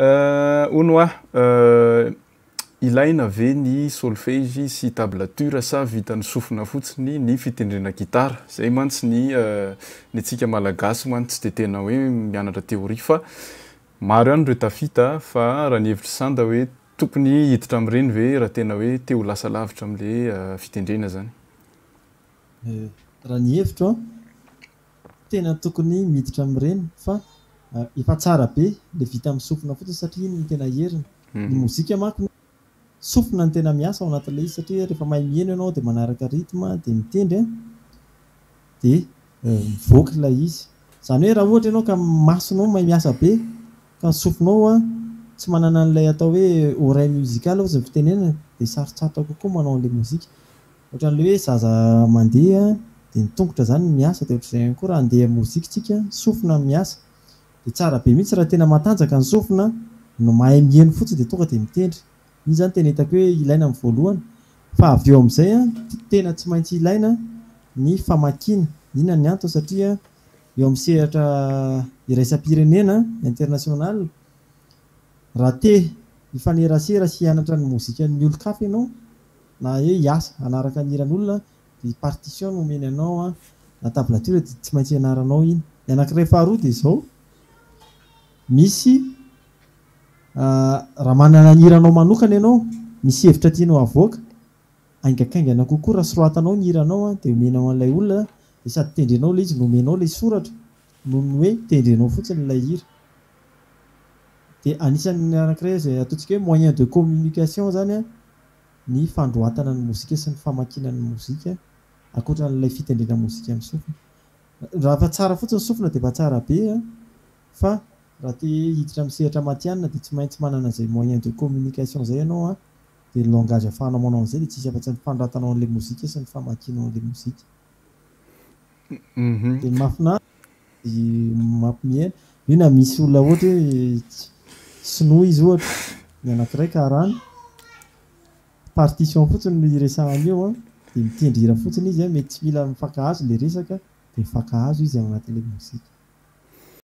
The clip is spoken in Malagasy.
Hono hoa, ilaina ve ny solfezy sy tablature sa vitan'ny sofina fotsiny ny fitendrena gitara? Zay mantsy ny ny antsika malagasy mantsy tsy de tena hoe mianatra théorie fa maro ihany ireo tafita, fa raha ny hevitr'i Sanda hoe tokony hiditra amin'ireny ve raha tena hoe te ho lasa lavitra amin'le fitendrena zany? Raha ny hevitro an, tena tokony miditra amin'ireny fa efa tsara be le vita amin'ny sofina fotsiny satria iny no tena heriny. Ny mozika manko sofina no tena miasa ao anatin'ilay izy satria rehefa mahay miheno ianao dia manaraka rythme dia mitendry an, dia mivoaka ilay izy. Izany hoe raha ohatra ianao ka masonao mahay miasa be ka ny sofinao an tsy manana an'ilay atao hoe oreille musicale hozy ny fitenenana dia sarotsarotra kokoa manao an'ilay mozika. Ohatran'ilay hoe zaza mandeha dia ny tongotra izany no miasa dia ohatr'izay ihany koa raha handeha mozika tsika, sofina no miasa. Dia tsara be mihitsy raha tena matanjaka ny sofina no mahay miheno fotsiny dia tonga dia mitendry. Iny izany tena hitako hoe ilaina amin'ny voalohany. Fa avy eo amin'izay an, tena tsy maintsy ilaina ny famakiana. Inona ny antony? Satria eo amin'ny sehatra iraisam-pirenena, international, raha te hifanerasera sy hianatra ny mozikan'ny olon-kafa ianao, na hoe hiasa hanaraka ny hiran'olona dia partition no omeny anao an, na tablature dia tsy maintsy ianaranao iny. Ny anankiray faharoa dia izao, misy raha manana ny hiranao manokana ianao, misy hevitra tianao havoaka, haingakaingana kokoa raha soratanao ny hiranao an, dia omenao an'ilay olona dia sady tendrenao ilay izy no omenao ilay soratra noho ny hoe tendrenao fotsiny ilay hira. Dia anisan'ny anankiray izay ataontsika hoe moyen de communication izany an, ny fandroatana ny mozika sy ny famakiana ny mozika ankoatra an'ilay fitendrena mozika amin'ny sofina. Raha efa tsara fotsiny ny sofina dia efa tsara be an, fa raha te hiditra amin'ny sehatra matihanina dia tsy maintsy manana izay moyen de communication izay ianao an, dia ny langage ahafahanao manao an'izay dia tsisy afa-tsy ny fanoratanao an'ilay mozika sy ny famakianao an'ilay mozika. Dia ny mahafinaritra dia mampimihena. Io na misy olona ohatra hoe sinoa izy ohatra, ny anankiray karana, partition fotsiny no iresahany eo an, dia mitendry hira fotsiny izy an, mety tsy mila mifankahazo ilay resaka, dia mifankahazo izy ao anatin'ilay mozika.